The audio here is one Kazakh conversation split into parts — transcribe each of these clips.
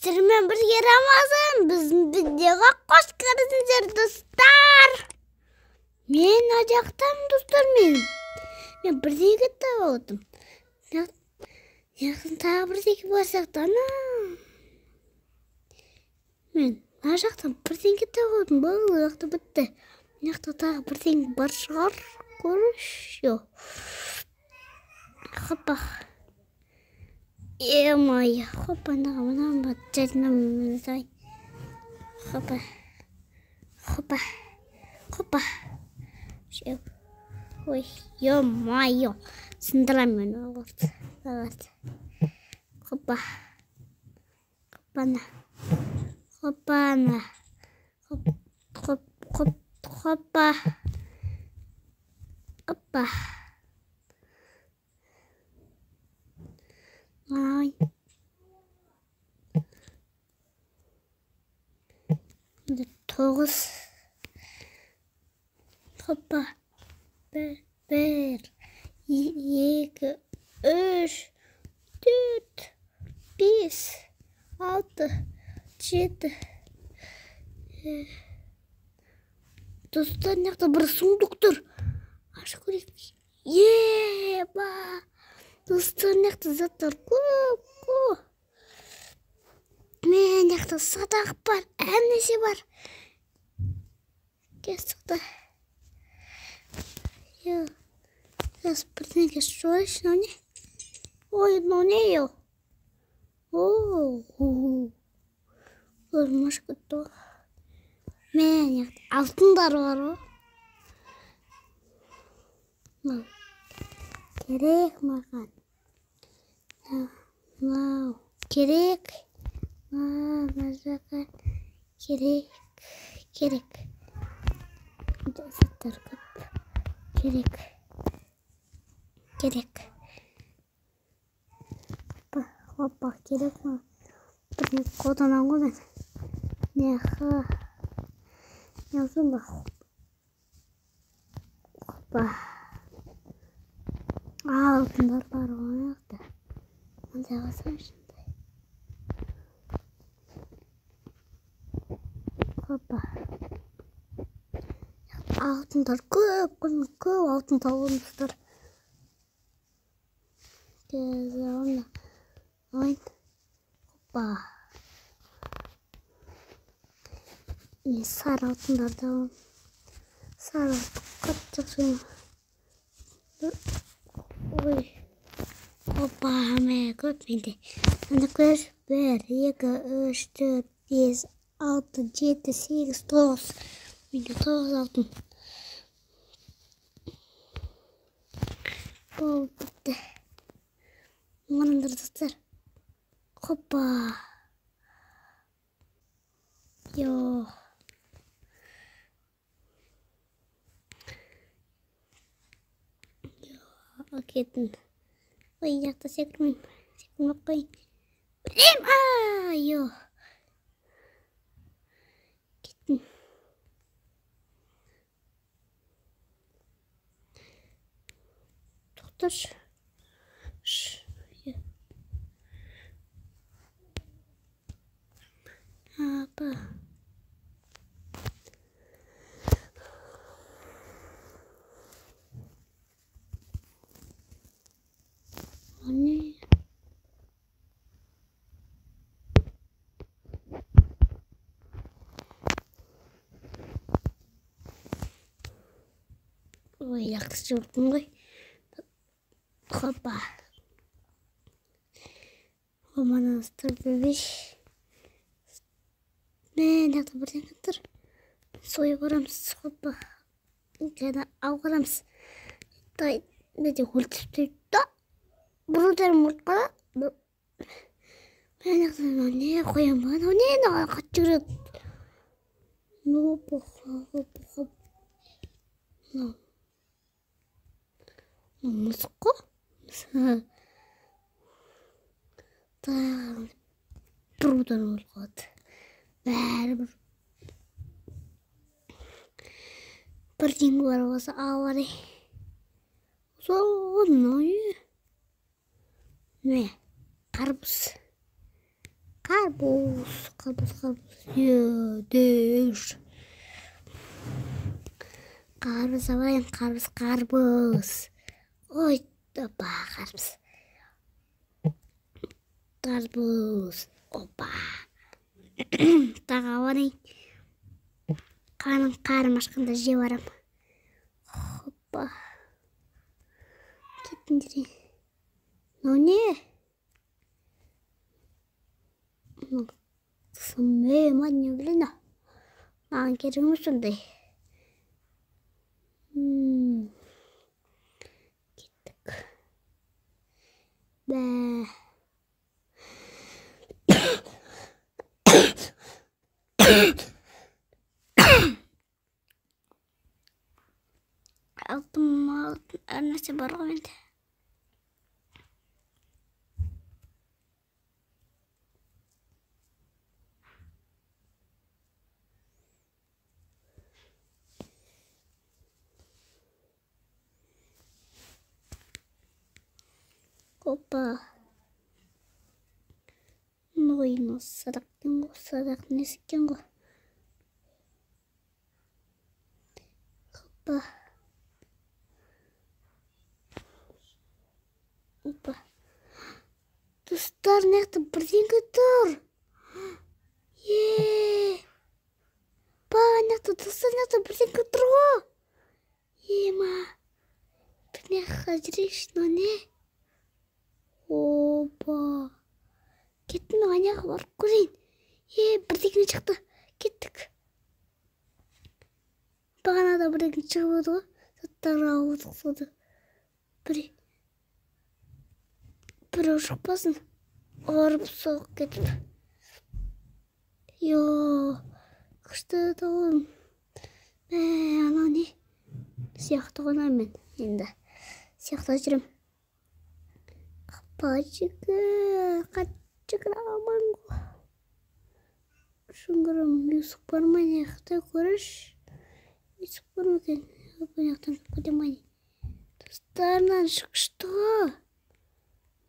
Сіздермен бірге Рамазан. Біздің видеоға қош келдіңіздер, достар. Мен мына жақтамын, достар, мен. Мен бірдеңе тауып алдым. Мына тағы бірдеңе бар сияқты ана. Мен мына жақтан бірдеңе тауып алдым. Бұл жақта бітті. Мына жақта тағы бірдеңе бар шығар. Көрші. Хопа. Е-мое, хопа, на, хопа, хопа, хопа. Ой, ё-моё, сындырамын вот. Хопа, хопа, хопа, хоп, хоп, хоп, хопа, опа. Ай. 9. Хопа. 1, 2, 3, 4, 5, 6, 7. Достар, мына жақта бір сундук тұр. Ашып көрейік. Еба! Достар, мына жақта заттар көп қой. Мына жақта садақ бар, әр нәрсе бар. Кесікті. Сейчас бірдеңе срочно не? Ой, мынау не ел? О, мышка то. Мына жақта алтындар бар ғой. Мынау керек маған. Мынау керек. Мына жаққа керек, керек. Заттар көп. Керек. Керек. Хопа, керек маған. Бірдеңе қолданамын ғой мен. Неха. Не алсам ба? Хопа. Алтындар бар ғой мына жақта. Мындай қылсаңшы. Хопа. Алтындар көп, көп алтын табамын, достар. Қазір алайын. Хопа. Мен сары алтындарды аламын. Сары алтын қатты жақсы көремін. Ой. Хопа, мә, көп менде. Мына көз 1, 2, 3, 4, 5, 6, 7, 8, 9. Менде 9 алтын. Болды, бітті. Қараңдар, достар. Хопа. Йо. Кеттім. Ой, жақта секірмеймін. Секірмей қояйын. Өлем! Йо. Кеттім. Тоқташы. Апа. Не? Ой, жақсы жүрдім ғой. Хопа. Оманастыр бөбеш. Мә, жақта бірдеңе тұр. Сойып барамыз. Хопа. Және алып барамыз. Тай, менде өлтіріп тұрды. Біреулерім өліп қалады. Мә, жақта не қоямын ба? Мынау не? Мынау қатты жүгіреді. Ну, хоп, хоп. Мынау. Мысық қой. Тағы біреуден өліп қалады. Бәрібір. Бірдеңе бар болса алып алайын. Сол мынау не? Мә, қарбыз. Қарбыз, қарбыз, қарбыз. Едеш. Қарбыз алайын, қарбыз, қарбыз. Ой, опа, қарбыз. Қарбыз, опа. Тағы алайын. Қарным ашқанда жеп барам. Опа. Кеттіңдер. Мынау не? Сымы ма не білейін. Маған керек емес ондай. Кеттік. Бә. Алтын, әр нәрсе бар ғой менде. Опа. Ой, мынау садақ екен ғой, садақ несі екен ғой. Опа. Опа. Достар, мына жақта бірдеңе тұр. Е. Ба, мына жақта, достар, мына жақта бірдеңе тұр ғой. Ема. Мына жаққа жүрейікші, мынау не? Опа. Кеттім, мен ана жаққа барып көрейін. Е, бірдеңе шықты. Кеттік. Бағанада бірдеңе шығып еді ғой. Заттар ауытқысады. Біреу шықпасын. Ұрып соғып кетіп. Йо, күшті еді ғой. Мә, анау не? Сияқты ғой мен енді. Сияқты жүрем. Қапачығы, қатты жүгіре алмаймын ғой. Жүгірем, есік бар ма не жақта көріш? Есік бар ма екен? Бұл жақтан кіріп кете ма не? Достар, мынаны күшті ғой.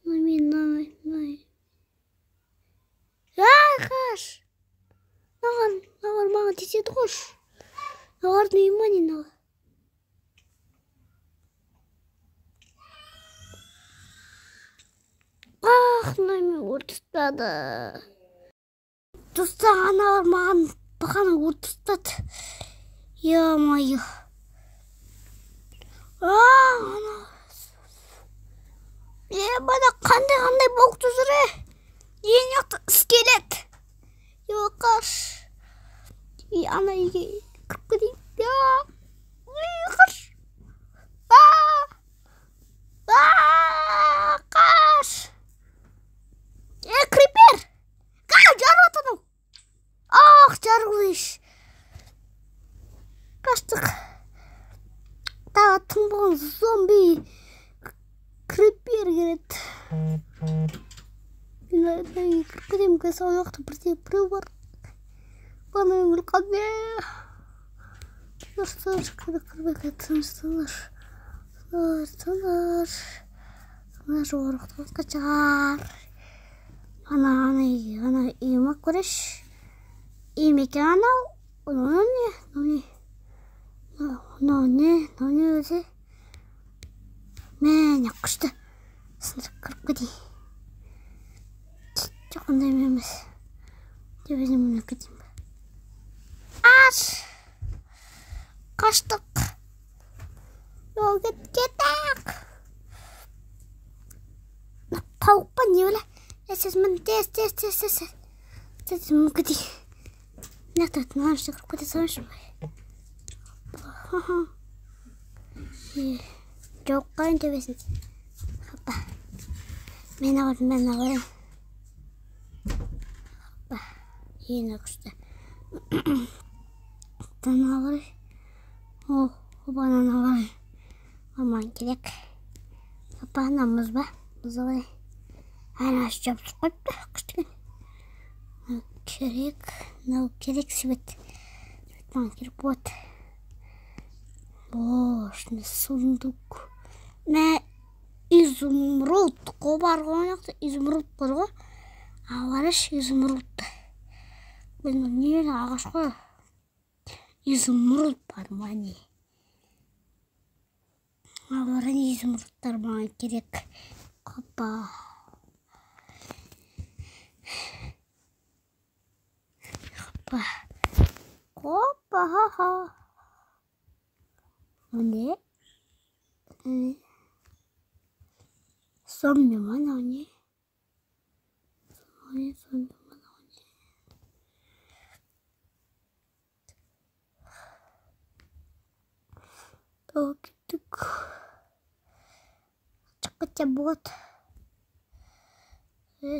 Мына мен, мына. Ай, қаш! Мынаған, маған тиіседі ғой. Мыналардың үйі ма не мынау? Ах, мына мені өрт ұстады. Достар, аналар маған бағана өрт ұстады. Ё-моё. Ана. Е, бана қандай болып тұр, е? Ең жақта скелет. Ё, қаш. Е, ана үйге кіріп кетейін. Қаш. Қаш. Е, крипер! Қаш, жарып атаным. Ах, жарылыш. Қаштық. Тағы тыңбаған зомби крипер келеді. Мен үйге кіріп кетемін, қазір ол жақта бірде біреу бар. Бағана мен өліп қалдым. Тыныш, тыныш, кіріп, тыныш, тыныш. Тыныш, тыныш. Тыныш, жоғары қашар. Ана, ана үйге, ана үйіме көріш. Үйім екен анау. Мынау не? Мынау не? Мынау не? Мынау не өзі? Мә, күшті. Сындырып кіріп кетейін. Жоқ, ондай емес. Деп өзім мініп кетейін бе? Аш! Қаштық. Жол кеттік. Тауық па не біле? Тез, мін, тез, тез, тез, тез. Тез, мініп кетейін. Мына жақта мынаны ішіне кіріп кете салайыншы. Жоқ, қайын төбесін. Хоппа. Мен алайын, мен алайын. Хоппа. Ең күшті. Мынаны алайын. О, мынаны алайын. Маған керек. Хоппа, мына мұз ба? Мұз алайын. Ана жабысып қойыпты, күшті екен. Мынау керек, мынау керек себет. Себет маған керек болады. О, ішінде сундук. Мә, изумруд қой бар ғой, ана жақта изумруд бар ғой. Қарашы, изумрудты. Блин, не ағаш қой. Изумруд бар ма не? Аларан изумрудтар маған керек. Опа. Опа. Опа, ха-ха. Не? Зомби ма мынау не? Зомби ма мынау не? Кеттік. Шығып кетсе болады.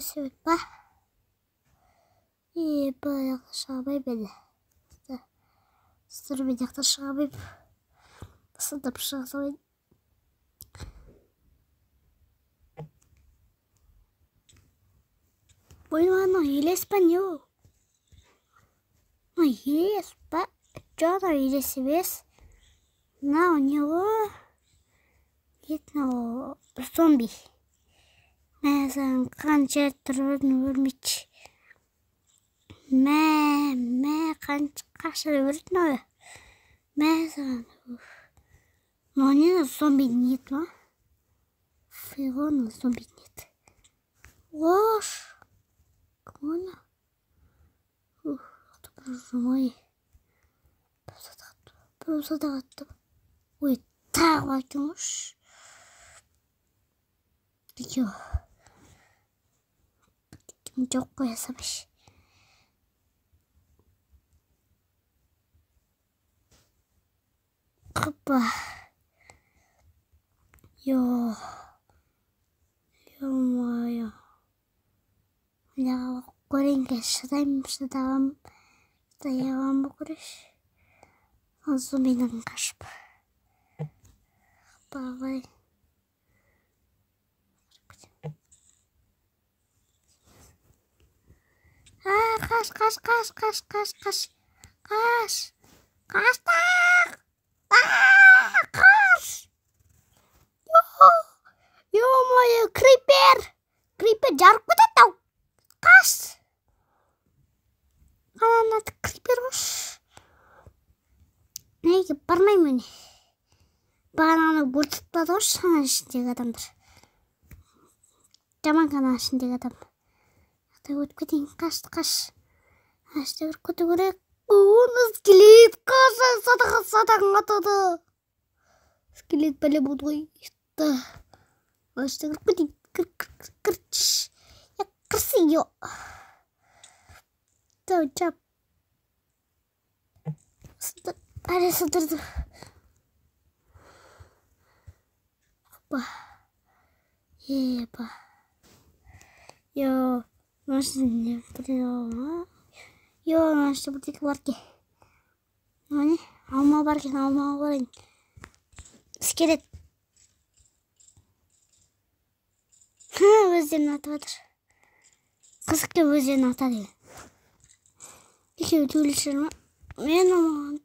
Себеп па? Бұл жақта шыға алмаймын енді. Сіздер мен жақта шыға алмаймын. Сындырып шыға салайын. Ой, анау елес па не ол? Мынау елес па? Жоқ, анау елес емес. Мынау не ол? Мынау зомби. Мә, саған қанша рет тұрып едім, өлмейді. Мә, қанша өлді мынау? Мә, саған. Мынау не, зомбидің еті ма? Фиго, мынау зомбидің еті. Ош! Кім оны? Бір садақ атты. Ой, тағы бар екен ғой. Екеуі. Жоқ қоя салайыншы. Опа. Ё-моё. Мына көрейін, шыдаймын, шыдағам. Шыдай аламын ба көрейінші. Зомбиден қашып. Опа, қаш, қаш, қаш, қаш, қаш, қаш, қаш, қаштық, қаш. Ё-моё, крипер, крипер жарып кетеді ау. Қаш. Ана крипер қош. Неге бармаймын міне? Бағананы өлтіріп тастады ғой шана ішіндегі адамдар. Жаман ғана ішіндегі адам. Өтіп кетейін, қаш, қаш. Ашты кіріп кету керек. Оны скелет, қаш, садағын атады. Скелет бәле болды ғой. Ашты кіріп кетейін, кір, кір, кір, кір. Кірсі, ё. Тау, жап. Әлі сыдырды. Опа. Епа. Йо. Мына Йо, мына жерде бірдеңе бар екен. Мына не? Алма бар екен, алма алайын. Скелет. Өздерін атып жатыр. Қызық деп өздерін атады екен. Екеуі төбелесіп ма? Мен алмаған.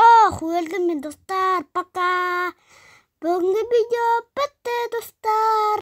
Ох, өлдім мен, достар. Пока. Бүгінгі видео бітті, достар.